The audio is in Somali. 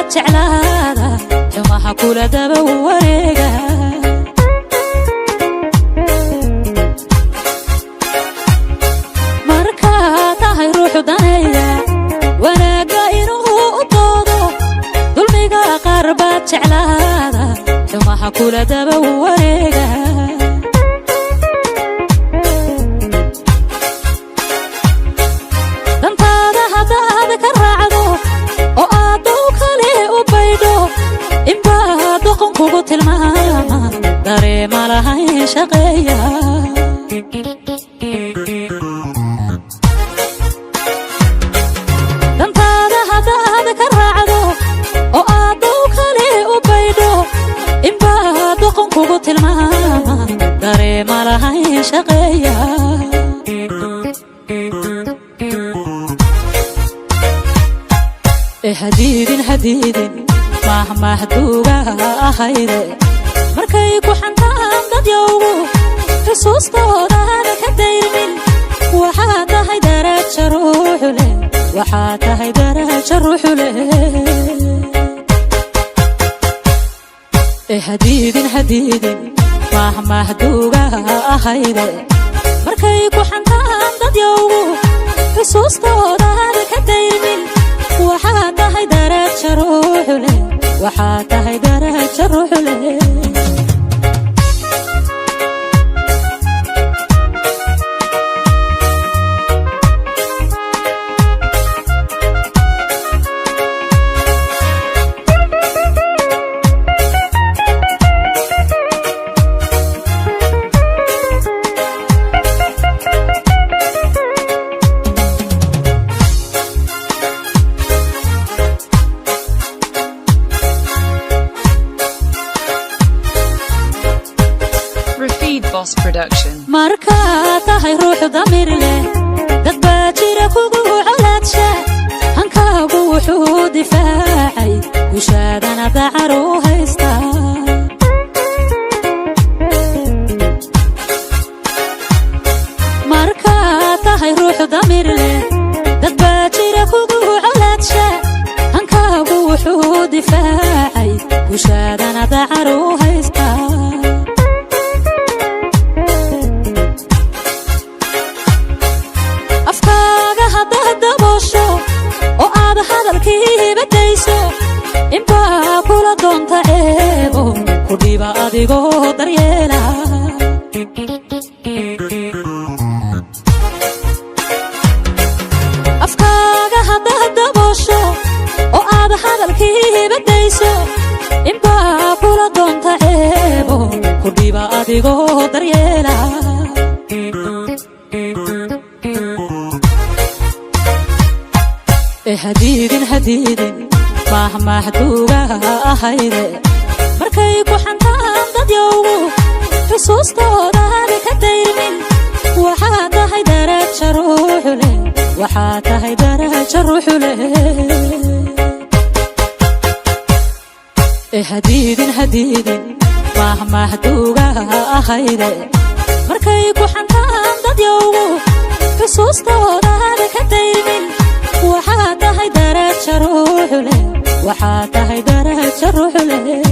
baad jeclaada, xumaha kula daba wareega. Markaa tahay ruuxu daneeya wanaagga inuu u doodo, dulmiga qaar baad jeclaada, xumaha kula daba wareega. Dantaada haddaad ka raacdo oo aad dow kale u baydho, inbaa doqon kugu tilmaama, dareema lahayn shaqeeya. Dantaada haddaad ka raacdo oo aad dow kale u baydho, inbaa doqon kugu tilmaama, dareema lahayn shaqeeya. Ee hadiidin hadiidin mahmahduuga ahayde, markay ku xantaan dadyowgu xusuustoodaada ka dayrmin. Waxaa tahay daraja ruuxu leh, waxaa tahay daraja ruuxu leh. Ee hadiidin hadiidin mahmahduuga ahayde, markay ku xantaan dadyowgu xusuustoodaada ka dayrmin. Waxaa tahay daraja ruuxu leh, waxaa tahay daraja ruuxu leh. Rafid Boss Production. Markaa tahay ruuxu damiir leh, dad baa jira kugu colaadsha, hankaagu wuxuu difaacay, gushaadana dacar u haystaa. Markaa tahay ruuxu damiir leh, dad baa jira kugu colaadsha, hankaagu wuxuu difaacay, gushaadana dacar u haystaa. Afkaaga haddaad daboosho oo aad hadalkiiba dayso, inbaa kula doonta ceebo ku dhiba adigoo daryeela. Afkaaga haddaad daboosho oo aad hadalkiiba dayso, inbaa kula doonta ceebo ku dhiba adigoo daryeela. Ee hadiidin hadiidin mahmahduuga ahayde, markay ku xantaan dadyowgu xusuustoodaada ka dayrmin. Waxaa tahay daraja ruuxu leh, waxaa tahay daraja ruuxu leh. Ee hadiidin hadiidin mahmahduuga ahayde, markay ku xantaan dadyowgu xusuustoodaada ka dayrmin. Waxaa tahay daraja ruuxu leh, waxaa tahay daraja ruuxu leh.